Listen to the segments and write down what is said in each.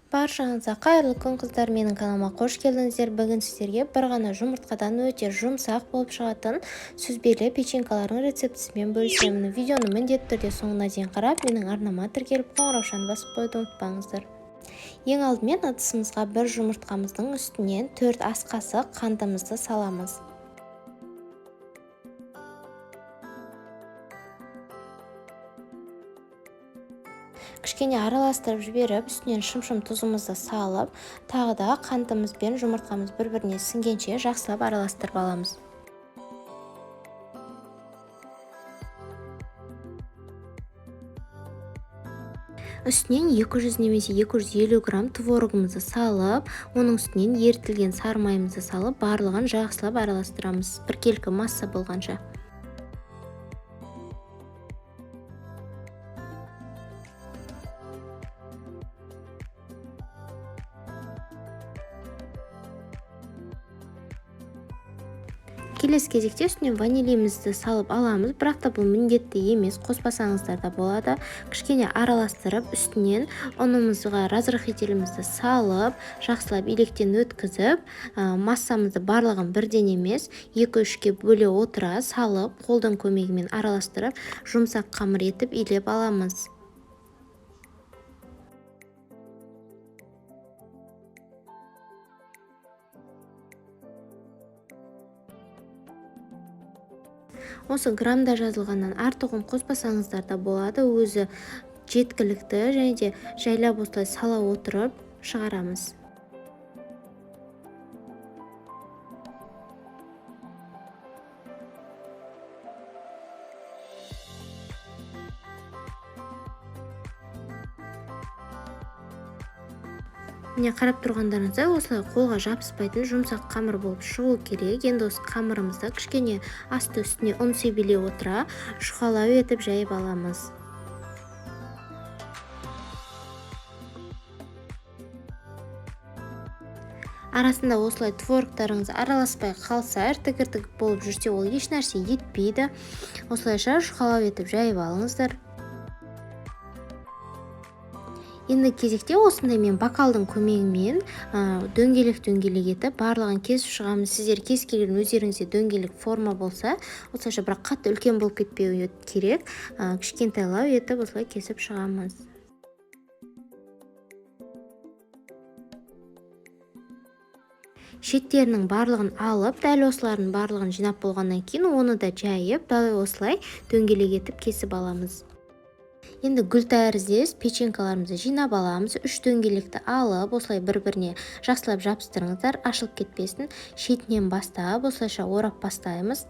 Баршаңызға қайырлы күн, қыздар! Менің каналыма қош келдіңіздер. Бүгін сіздерге бір ғана жұмыртқадан өте жұмсақ болып шығатын сүзбелі печенькалардың рецептісімен бөлісемін. Видеоны міндетті түрде соңына дейін қарап, менің арнама тіркеліп, қоңыраушаны басып қоюды ұмытпаңыздар. Ең алдымен ыдысымызға бір жұмыртқамыздың үстінен 4 ас қасық қантымызды саламыз. Кішкене араластырып жіберіп, үстінен шымшым тұзымызды салып, тағы да қантымыз бен жұмыртқамыз бір-біріне сіңгенше жақсылап араластырып аламыз. Үстінен 200 немесе 250 грамм творогымызды салып, оның үстінен ерітілген сары майымызды салып, барлығын жақсылап араластырамыз, біркелкі масса болғанша. Келесі кезекте үстінен ванилинімізді салып аламыз, бірақ та бұл міндетті емес, қоспасаңыздар да болады. Кішкене араластырып, үстінен ұнымызға разрыхлителімізді салып, жақсылап електен өткізіп, массамызды барлығын бірден емес, 2-3-ке бөле отыра салып, қолдың көмегімен араластырып, жұмсақ қамыр етіп илеп аламыз. Осы граммда жазылғаннан артығын қоспасаңыздар да болады, өзі жеткілікті, және де жайлап осылай сала отырып шығарамыз. Міне, қарап тұрғандарыңыздай, осылай қолға жабыспайтын жұмсақ қамыр болып шығу керек. Енді осы қамырымызды кішкене асты үстіне ұн себелей отыра жұқалау етіп жайып аламыз. Арасында осылай творогтарыңыз араласпай қалса, іртік-іртік болып жүрсе, ол еш нәрсе етпейді. Осылайша жұқалау етіп жайып алыңыздар. Енді кезекте осындай мен бокалдың көмегімен дөңгелек-дөңгелек етіп барлығын кесіп шығамыз. Сіздер кез келген өздеріңізде дөңгелек форма болса, осылайша, бірақ қатты үлкен болып кетпеуі керек, кішкентайлау етіп осылай кесіп шығамыз. Шеттерінің барлығын алып, дәл осылардың барлығын жинап болғаннан кейін оны да жайып, дәл осылай дөңгелек етіп кесіп аламыз. Енді гүл тәріздес печенькаларымызды жинап аламыз. 3 дөңгелекті алып, осылай бір-біріне жақсылап жабыстырыңыздар, ашылып кетпесін. Шетінен бастап, осылайша орап бастаймыз.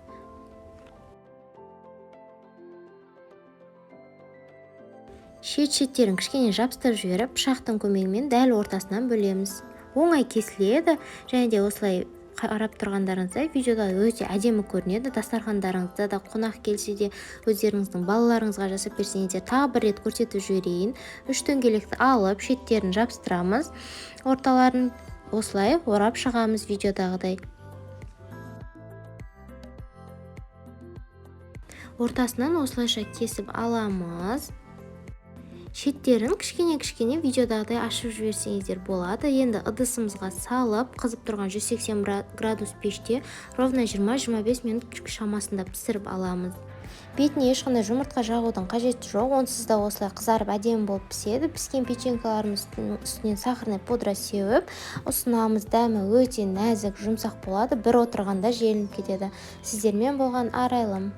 Шет-шеттерін кішкене жабыстырып жіберіп, пышақтың көмегімен дәл ортасынан бөлеміз. Оңай кесіледі, және де осылай қарап тұрғандарыңыздай видеода өте әдемі көрінеді. Дастархандарыңызда да қонақ келсе де өздеріңіздің балаларыңызға жасап берсеңіздер, тағы бір рет көрсетіп жіберейін. 3 дөңгелекті алып, шеттерін жабыстырамыз, орталарын осылай орап шығамыз видеодағыдай. Ортасынан осылайша кесіп аламыз. Шеттерін кішкене-кішкене видеодағыдай ашып жіберсеңіздер болады. Енді ыдысымызға салып, қызып тұрған 180 градус пеште ровно 20-25 минут шамасында пісіріп аламыз. Бетіне ешқандай жұмыртқа жағудың қажеті жоқ, онсыз да осылай қызарып әдемі болып піседі. Піскен печенькаларымыздың үстінен сахарный пудра сеуіп ұсынамыз. Дәмі өте нәзік, жұмсақ болады, бір отырғанда желініп кетеді. Сіздермен болған Арайлым.